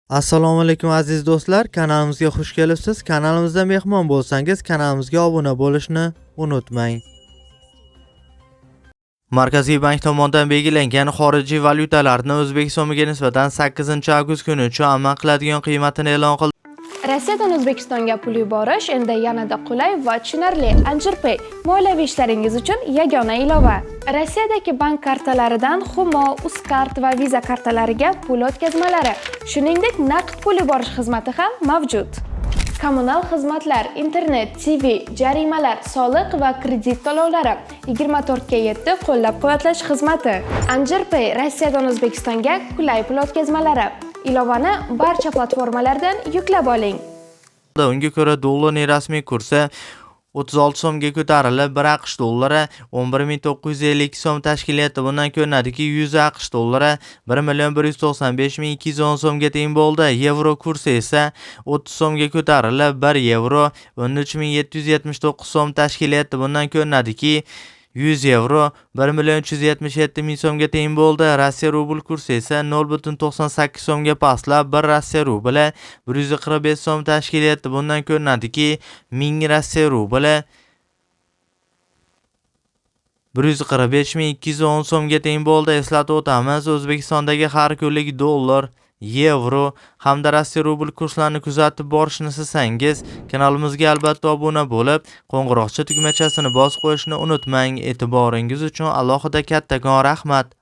Assalomu alaykum, aziz do'stlar, kanalimizga xush kelibsiz. Kanalimizda mehmon bo'lsangiz, kanalimizga obuna bo'lishni unutmang. Markaziy bank tomonidan belgilangan xorijiy valyutalarni o'zbek so'miga nisbatan 8-avgust kuni uchun amal qiladigan qiymatini e'lon qildi. Rossiyadan O'zbekistonga pul yuborish endi yanada qulay va tushunarli. Anjir Pay moliyaviy ishlaringiz uchun yagona ilova. Rossiyadagi bank kartalaridan Humo, Uzcard va Visa kartalariga pul o'tkazmalari, shuningdek, naqd pul yuborish xizmati ham mavjud. Kommunal xizmatlar, internet, TV, jarimalar, soliq va kredit to'lovlari, 24:7 qo'llab-quvvatlash xizmati. Anjir Pay Rossiyadan O'zbekistonga qulay pul o'tkazmalari. Ilovani barcha platformalardan yuklab oling. Unga ko'ra, dollarning rasmiy kursi 36 so'mga ko'tarilib, 1 AQSh dollari 11 952 so'm tashkil etdi. Bundan ko'rinadiki, 100 AQSh dollari 1 million 195 ming 210 so'mga teng bo'ldi. Yevro kursi esa 30 so'mga ko'tarilib, 1 yevro 13 ming 779 so'm tashkil etdi. Bundan ko'rinadiki, 100 yevro 1 million 377 ming so'mga teng bo'ldi. Rossiya rubl kursi esa 0,98 so'mga pastlab, 1 Rossiya rubli 145 so'm tashkil etdi. Bundan ko'rinadiki, 1000 Rossiya rubli 145 ming 210 so'mga teng bo'ldi. Eslatib o'tamiz, O'zbekistondagi har kunlik dollar, yevro hamda Rossiya rubl kurslarini kuzatib borishni istasangiz, kanalimizga albatta obuna bo'lib, qo'ng'iroqcha tugmachasini bosib qo'yishni unutmang. E'tiboringiz uchun alohida kattakon rahmat.